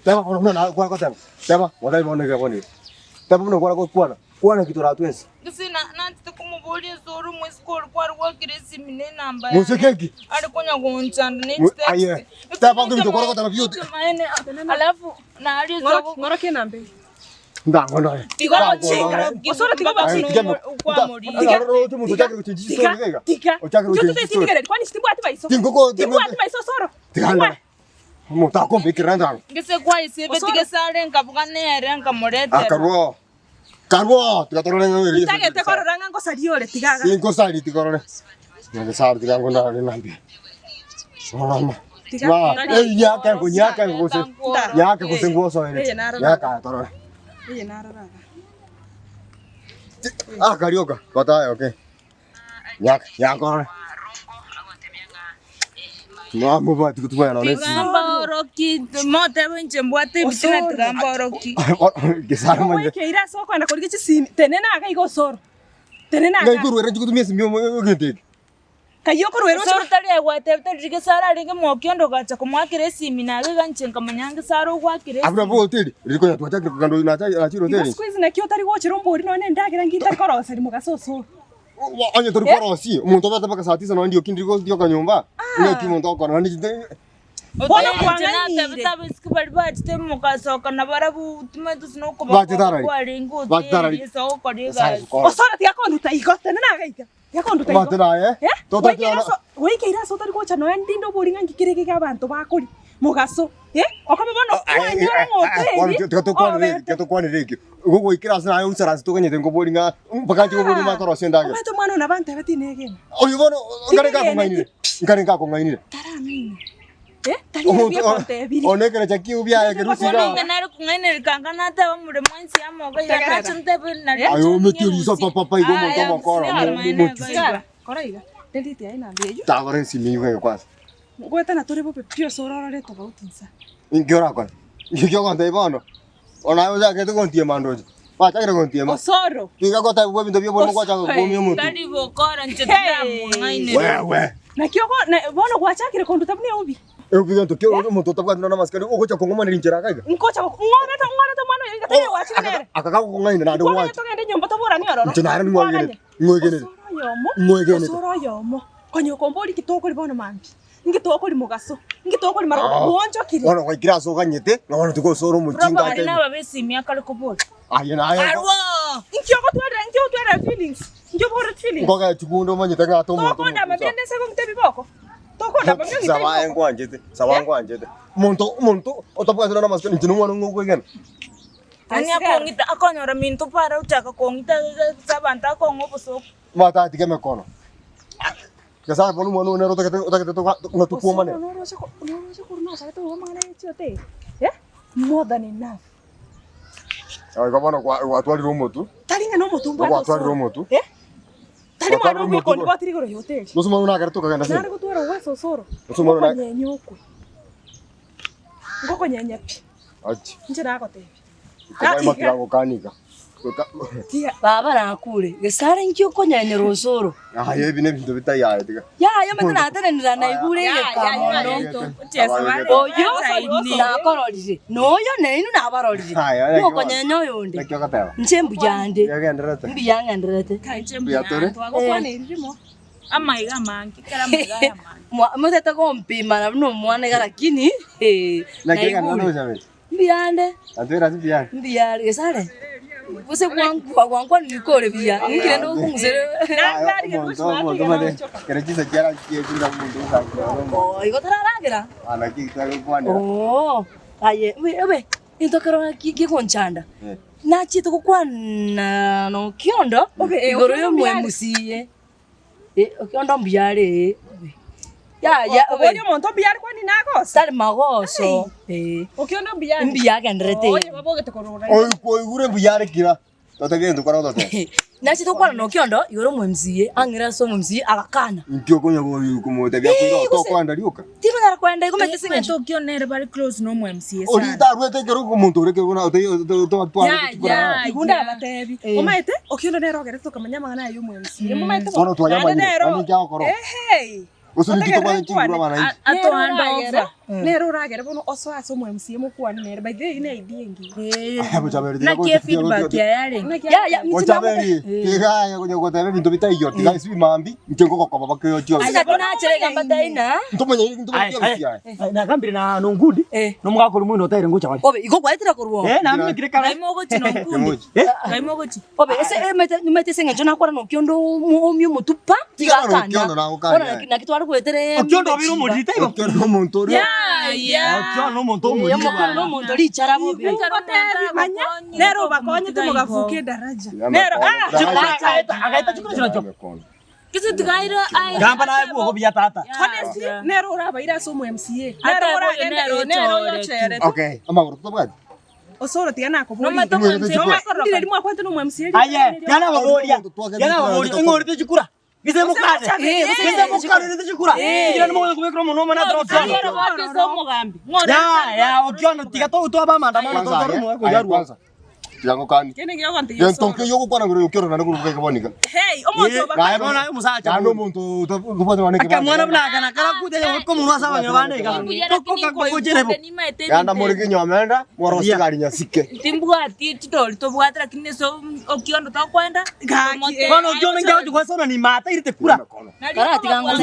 Teba bono buna naye kwagoteba, teba gotebia bono iga bono iga. Teba buna kware gokwana, kwana ki toratwe ense. Gose na- nachete komoboria ase ore omoiseke oria kware gwakera esimi na enamba yaye. Moiseke ki? Are konya gonchanda ne Mo- chitext. aye, teba ngebinto kware goteba biote. Ekemaene, alafu naria ase Ng'oroki ng'oroki enamba eye. Ndango noe. Tiga Ndango gochinga, noe. Osoro tiga Aye, tiga mo- Kwamorire. Oroche omonto ochakire gochenji chistori iga iga. Tiga. Ochakire Inche gochenji toteti chistori. ndigereri, kwani timbwati maiso. Tingoko- Timbwati maiso osoro. Tiga ndore. Omonto akombekera ndango. Gese kwaisebe Osoro. tige sare nkabuga nere nkamoretera. Akarwo. Karwo! Tiga torore ng'a eri Ntagete korora ng'a ngosaria ore tiga iga. Sinkosari tiga orore. Nyagesare tiga ngondare nambia. Mama. Tiga Ma, tari. ei nyaka ngo nyaka ngo gose. Nda. Nyaka gose ngwosoere. Eye narora. Nyaka torore. Eye narora iga. Ah karioka. Batayo okay. Nyaka nyaka orore. Ma mobati gotubana none esi. Tigamba oroki motebe inche mbwate ebitina Osoro. tigamba oroki. Gesare manje. Ogoikeire ase okoenda korigia chisimi, tenena iga iga osoro. Tenena Ngai iga. korwera nchigutumia esimi omo egento eke. Kayio okorwera oche Osoro tari aigwete tari gesare arenge mokiondo ogacha komoakera esimi naye iga inche nkamanya ngesare ogwakera Abwo esimi. nabwo hoteli, riko ya twachakire kogenda oyo nacha nachire Igo hoteli. siku hizi naki otari gochera ombori nonya endagera nki ntari koroseria mogaso osoro. Onye tori korosia, omonto obete mpaka saa tisa nonya ndioki ndiri gotioka nyomba, ng'aki omonto ogokora naende chinde Bono Inche kwang'ainire. natebete abaiseke baria bachete mogasoka nabarabwo timanyeti gose nokoba Bachete arari? kwarenge Bachete arari? hoteli ase ogokora Nyasaye egasi. gokora. Osoro tiga konduta igo, tenena iga iga. Tiga konduta igo. Omanyete naye, Eh? totari Goikeire nonya ase goikeire ase otari gocha nonya ndinde obori ng'a nki kere iga abanto bakori mogaso. Eh? Okoba bono kwanyora ng'a hoteli Tiga tokwanere obete. tiga tokwanere ekio. Igo goikera ase naye oisaranse toganyete nkobori ng'a mpaka nche kobori omanye korosia endagera. Omanyete omwana oyo nabo antebeti negena. Oyo bono nkare Tinegene nkakong'ainire, nkare nkakong'ainire. Tarang'aina. Eh? Tari Omonto ebi akontebirie. one ekerecha kiu biaye kerusia Bono igaa. inche nare kong'ainereka nka nateba omoremo inse y'amauga iga Tegerera. nache ntebe nari Aye inche ometi oriso ng'erusie. papa igo omonto Aya, omokoro sigara mo- maene mochu. iga. Sigara, kora iga. Delete yaye namba eyio. Tagora esimi eyio iga kwanza. Ngoetana tore bobe pi ase ororore tofauti insa. Inki orakore? Inki ogontebia bono? Bono naye ochakete gontiema ndoche. Gwachakire gontiema. Osoro. Tiga gotebigwa ebinto bia oborimo gwachaka koomia omotwe. Tari gokora inche tinamong'ainereria. Wewe. Naki ogo na bono gwachakire konduta buna eubi. Eubi gento ki omonto otabwati nonya namasikani ogocha kong'omaneria inchera iga iga. Nkocha goko ng'orete ng'orete omwana oyo iga tari gwachire nere. Aka gakokong'aina naende Kwaganya gwacha. togende nyomba toboranie ororo. Inche nare ning'wegenete. Kwaganya. Ng'wegenete. Osoro oyomo. Ng'wegenete. Osoro oyomo. Konya okomboria ki tokori bono mambia. Inki tokori mogaso? Inki tokori marogoba? Ah. Bwonchokire. Bono gwaikire ase oganyete, na bono tigosora omochinga Roba ake. bari nababe esimi akare koboria. Aye naye. Arwo! Inki ogotwarera inki ogotwarera feelings? Inki oborete feelings? Nkogae chigundo omanyete ng'a ate omonto Tokondama omokuncha. bire nese gong'ita ebiboko. Tokondama bire ong'ite Sabaye ebiboko. nkwanchete, sabaye nkwanchete. Omonto omonto otabwati nonya namasikani inche nomwana ng'o okwegena. Yaani akong'ita akonyora minto para ochaka kong'ita ase abanto akong'a obosooku. Mwatatiga emekono. Nyasae bono omwana oyo nere otagete otagete toga ng'a tokwomane. Osoro noroche ko noroche korwa nachagete koigwa amang'ana ye chioteri eh, more than enough. Aye igo bono gwa gwatwarire omotwe, Tari ng'a nomotwe mbwate gwatwarire osoro omotwe. eh, tari mwana Gwatwarire omotwe obwekoni gwatire igoro ya hoteri. Gose omwana oyo nagere tokagenda Nare sende. gotwara ogwesa osoro, Gose omwana oyo na- ngokonyenya okwe, ngokonyenya pi, Achi. inche nagotebia. Kobaimokera gokanika. Goika Baba nakure, gesare inki okonyenyera osoro? Aye ebi nebinto bitari aye tiga. Yaya omanyete natenenire naigure egeka mono. Oyo nakororire, na oyo nainwe nabarorire. Mokonyenya oyonde. Naki ogoteba? Inche mbuya nde. Yagendererete? Mbuya ng'endererete. Mbuya tore? Amaiga amange, kera amaiga aya amange. Mwa- Motete gompimana buna omwana iga lakini eh, Naki naigure. egento nochabete? Mbuya nde. Atwere ase mbuya. Mbuya are gesare. Gose gwankwa gwankwanire kore buya. Ninki rende okong'usera. Omonto omonto omanyete kere chinsa chiara chiechire omonto osangire ore omonto. Oh, igo toraragera? Ah naki twarekwanera. Oo, aye obe obe egento kero ng'aki kegonchanda. Eh. Nachiete gokwana na Okiondo Obe, eh, igoro Okiondo mbuya are. ya omwMCA. Eh, Okiondo mbuya are eh. Yaya obe. Oboria omonto mbuya are kwani nagoso? Tari magoso eh. Okiondo mbuya are. Mbuya agenderete. Oye babogete korora. Oi koigure mbuya are kira. Totebe egento kore gototebia. Nachete gokwana na Okiondo igoro omo MCA ang'ire ase omo MCA agakana. Inki okonya komotebia Ii, koira gose- tokoenda rioka? Tikonyara koenda igo omanyete ase eng'encho. Omanyete Okiondo nere bare close na omo MCA Oria sana. tarwete ekero omonto ore ekero Ya, ya. Igo ndabatebi. Eh. Omanyete Okiondo nere ogerete tokamanya amang'ana aya ya omo MCA. Momanyete bo? Bono twayamanyire, Naende nero- naende inki agokora? Ehee. Gose ninki Otegerere tobwate chinguru nkwane. abananchi. Nere oragere, nere oragere bono osoe ase omo MCA mokwane nere by the way eyio ne idea engiya. Bochaberi tiga Naki gocha- tiga efeedback gocha- yaye arenge? Naki Ya, ya, inche Bochaberi, tiga aye konya goteba ebinto bitaiyo, tiga ase ebimambi, inche ngogokoba bakeyo chionsi. Ase naki nachire iga mbataina. Ntomanye ntomanye kiago kiaye. Nagambire na nonkundi Eh. nomogaka oria moino otaire ngocha bare. Obe igo gwaetire korwa oo. Eh, namekire kare. Ngai mogochi nonkundi. Emoji. Ngai mogochi. Obe ase emete nimete ase eng'encho nakwana na Okiondo omio omotupa Tiga tiga na Okiondo akana. nagokania Bono naki naki tware goetera Okiondo obeire omoriri taibo? Okiondo nomonto oria. Okiondo nomonto Eh, omoriri omokoro bwana. nomonto richara bobe. Ngotebi manya, nere obakonyete mogafuka edaraja. Nero ah! Agaeta agaeta chikura chiracho. Gese tigaire aye. Gamba naye bwogo buya tata. Honestly, nere orabaire ase omo MCA. Ata Nere boyo oragende nere eh, nere ochoreti. oyocherete. Okay, amagoro tobwati. Osoro tiga nakoboria. Nomate Imwe omo MCA chikura. Ndire rimwe akwete nomo MCA. Aye, tiana baboria. Tiana baboria ing'orete chikura. Gise mokane. Eh, gose Gise mokanirete chikura. Igira nimogonya kobekera omonwa omone atara Okiondo. Ariero bwate ase omogambi. Ng'ore Ya, ya, Okiondo tiga togotwa abamandamano Kwanza totore aye, omogaka aye oyio arue. kwanza. Tiga ngokani. Kende geogontegia Gento Osoro. nkeiyo ogokwana ngoro Okiondo naende koruga ekebonika. Hey, omonto Eh, obakonyete. naye bono aye omosacha Naende bori. omonto otabwate nonye Aka mwana ekebande. buna aka nakara kute komonwa ase abang'ina bande iga. Kogocherebo. Genda more kinyomenda, mworosie egari nyasike. Timbwati chidori tobwate lakini ase okiondo tokwenda. Gaki, eh. Bono Okiondo inki agochi gwasona ni mata irite kura. Karatiga ngote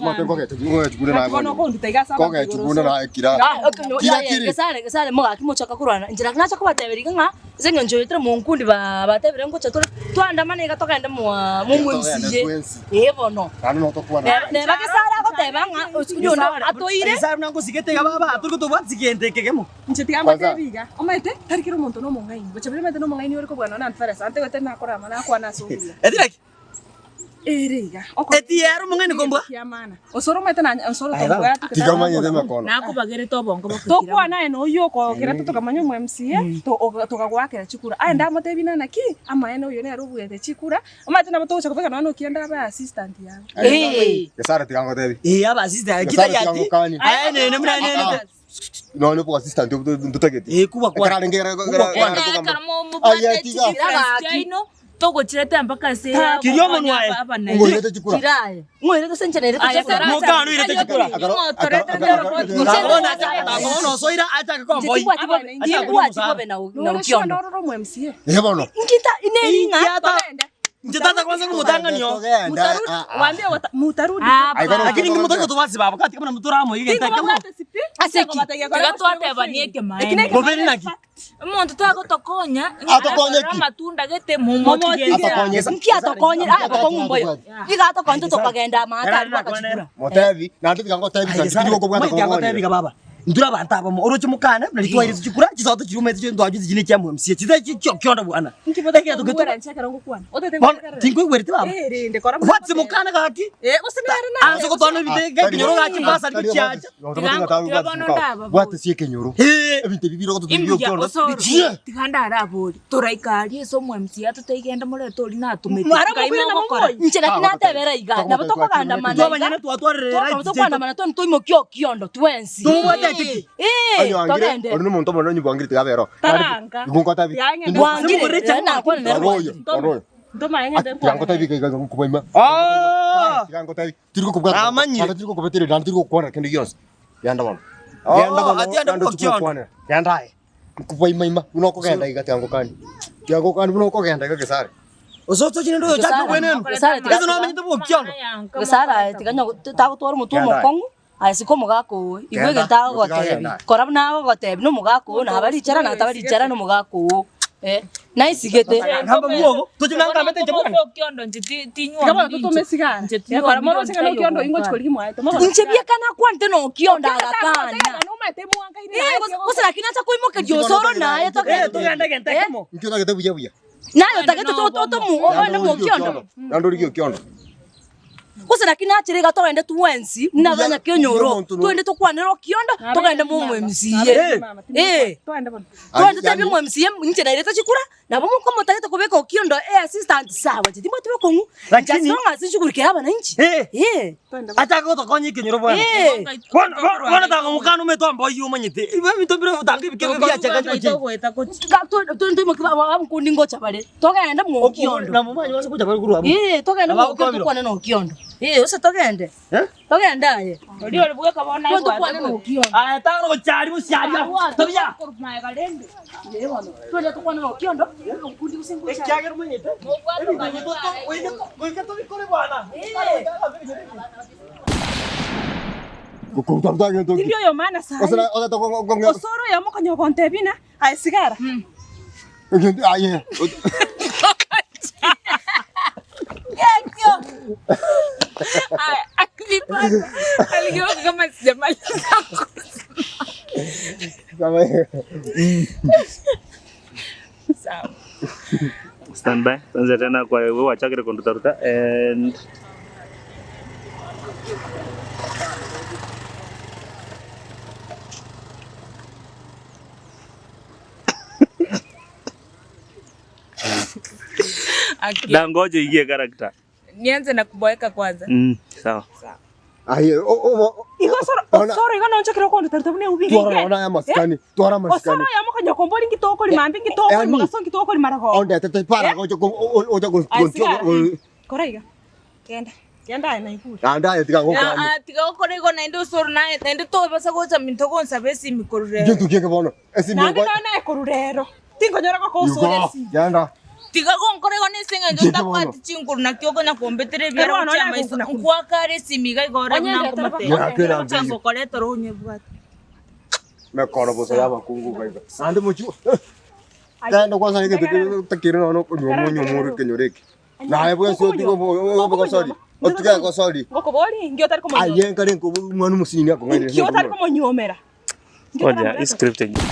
Mote ngogecha ngogecha kure naye Bono bono. okonduta iga ase abanto Kogecha igoro kure Osoro. naye kira. Kira kiri. Gesare gesare mogaki mochaka korwana inche naki nacha kobateberia iga ng'a ase eng'encho oetire monkundi ba batebire ngocha tore twandamane iga togende mwa momwe Togende MCA. twensi. Eh bono. Naende notokwana. Neba neba gesare agoteba ng'a osi onye onde atoire. Gesare buna ngosigete iga baba tori gotobwati sigento eke kemo. Inche tiga Kwanza. mbatebi iga, omanyete tari kera omonto nomong'aini, gocha buna omanyete nomong'aini ore kobua nonya na Alvarez, antegote nakorama nakwana ase obuya. Eti naki? Ere iga, Eti ere omong'aini kombua? Kiamana. Osoro omanyete na osoro Aye, baba. tobwate Tiga omanyete makono. Nakobagerete obongo bokoikera. Tokwana aye noyio okogerete tokamanya omo MCA, to- oga- tokagoakera chikura. Aye ndamotebi nana ki, amaene oyio nere obuete chikura, omanyete nabo togocha kobeka nonya na okianda abe assistant yago. Eh. Gesare tiga ngotebi. Eh, aba assistant Gesare kita tiga yati. ngokani. Aye nene buna nene. Nonya obo assistant ntotageti. Eh, kubwa kwana. Ekero arenge ekero Kubwa kwana. ekero Ekero Aye, mobwate tiga. chidifference chiaino togochirete mpaka ase Kiria omonwa aye. abanene. Ngoirete chikura. Kiraye. Ng'oirete ase enchera ere Aye, tochakora. Mokano oirete chikura. Akaro- Takobona takobona osoira achake Inche komboi. timbwati bobe, timbwati bobe na na Nore sure Okiondo. nororo omo MCA. Eh bono. Nkita ineri ng'a Togende. Inche tata kwanza komotang'ani oo. Togenda. Mutarudi, Ah, ah. waambie wata- mutarudi. Hapa. Lakini ngimotoka tobasi babo kati kama muturamo iga Tingo ntake mo. babwate sipi, Ase ki? Tiga twatebanie ekemanyererio. Boberi naki? Omonto tagotokonya Atokonye ki? amatunda gete momotige. Atokonye. nki atokonyire aye bokong'u mboyo. Iga atokonye tokagenda amaate aria bwakachikura. Motebi, naende tiga ngotebi Aye, tiri gokobwata Mwaiti agotebi iga baba. Intwe abanto abamo oroche mokane buna ritwaire chikura chisoto chirumete chintwacho chine chia MCA chite chiokionda bwana. Nki Ekero togetwa- botokuera inche ekero ngokwana? Otete Bono ngokwerera. tinkoigwereti baba. Eh, rende kora What's mokane gaki? Eh, gose nere naye. Anse gotwana ebite ekenyoro gaki mbasa ariko chiacha. Bwate sie ekenyoro. Eh. Ebinto ebi bire gototebia Imbuya okiondo. osoro. Bichie. Tiga ndarabori. Toraika aria ase omo MCA totaigenda morete oria natomete. Mwara Nkai mokwire na mogokora. momoi. Inche naki natebera iga, nabo tokogandamana iga, Twabanyene twatwarire twakaba rights chiaito. tokwanamana twani toimokia okiondo twensi. Tumobwate etiki. Eh, Onye wangire, togende. ori nomonto omonene onye bwangire tiga abere oo. Taranga. Igo ngotebi. Yang'ende. Bwangire, Simorete eh, nakwana nere Oroyo, bwangire. oroyo. Ntomaye ng'ende Tiga nkwane. ngotebi iga iga nkobaima. Ah! Tiga ngotebi. Tiri gokobwata. Namanyire. Naende tiri gokobetereria, naende tiri gokwana kende gionsi. Genda bono. Oh, Genda bono, ati ande naende bokiondo. tokokwanera. Genda aye. Nkobaima-ima buna okogenda iga tiga ngokanie. Tiga ngokanie buna okogenda iga gesare. Osoche chinde ndoyo chake obwenenu. Gesare tiga- Ase nomanyete bokiondo. Gesare aye tiga nyo tagotwara omotwe Genda aye. omokong'u aye siko omogaka oo igwe Genda, egento agogotebi genda. kora buna agogotebi na omogaka oo naba richara nataba richara na omogaka oo eh, naisigete. Gamba bwogo, toche nangambete inche bwana. Okiondo inche Tiga bono totome esigara. Ekora moroche ng'a nokiondo ingochi korigia mwaye. Toma bono. Inche bieka nakwanete na okiondo agakana. Nomanyete mwankaine Eh, naye gose gose lakini acha koimokeria osoro naye Eh, togende. togende egento Eh, ekemo. Inki otagete buya buya? Naye otagete to- to- tomu ogende mokiondo. Naende origie okiondo. Gose naki nachire iga togende twensi buna Buya, abanyakenyoro buya omonto no- twende tokwanere okiondo togende momo MCA. Eh. Twende bono. Twende Yani- tebie mo MCA inche nairete chikura nabo mokomotagete kobeka okiondo e assistant sawa inche timwati bokong'u. Inche Lakini- as long as nshughulikia abananchi. Eh. Eh. Twende bono. Achake gotokonya ekenyoro bwana. Eh. Bono bono bono tanga omokano omete omboyie omanyete. Ibe ebinto bire gotanga ebikebe biachaka chigochi. Twamukundi ngocha bare togende mokiondo Na momanyi base gocha bare korwa abwo. eh togende Nabo mokiondo bakobirwa. tokwane nokiondo. Eh, ose togende. Eh? Togende aye. Oria ore bweka bono Twe tokwane na Okiondo. Aye tang'ana gocharia bosiaria. Tobia. Korwa maega rende. Eh, bono. Twende tokwane na Okiondo. Okundi gose ngocha. Ekiagera omanyete. Mobwate kanya Goika tobikore bwana. Kuruta ruta gento ki. Tindi oyo maana sahi. Osana otata ko ko Osoro oyomo konya ogontebia ng'a aye sigara. Gento aye. Aya, akinipata aligeuka kama sijamaliza Kama sawa. Stand by. Tuanze tena kwa wewe wachakire kondutaruta and Aki- na ngoja ingie character. Nianze na kuboeka kwanza. Mm, sawa. aye o o Igo osoro Ona- osoro igo nonchokire okonduta-ruta buna eubi twara ringe. ona ya maskani. Twara Osoro maskani. oyomo konya okombori nki tokori mambia nki tokori Yani- mogaso nki tokori maragoba. Onde tete para ko ko o ko Aye sigara. ko Kora iga. Genda. Genda aye naigure. Anda aye tiga Ah, ngokani. ah, tiga gokora igo naende osoro naye naende tobasa gocha minto gonsaba esimi korwa rero. Gento kieke bono. Esimi Naende ko. nonya naye korwa rero. Tinkonyora gokosora Yuko. esimi. Yanda. Tiga gonkora igo nese eng'encho Gento ntabwati chinguru naki okonya kombetera ebiara Ero bono gochia naye amaiso. gokuna kuna. Nkwakare esimi iga iga ore Onye buna ndetera nkomotebi. Ya kera Gocha mbiyo. gokoretera onyebwate. Mekoro boso ya bakungu kaiga. Ande mochi. Tenda kwanza nige takire nono nyomo nyomo kenyoreki. Naye bwese otigo bo sorry. Otiga ko sorry. Ngokobori nki otari komonyuomera. Aye nkare nko mwana musinini akong'aini. Nki otari komonyuomera. Ngoja hii script yenyewe.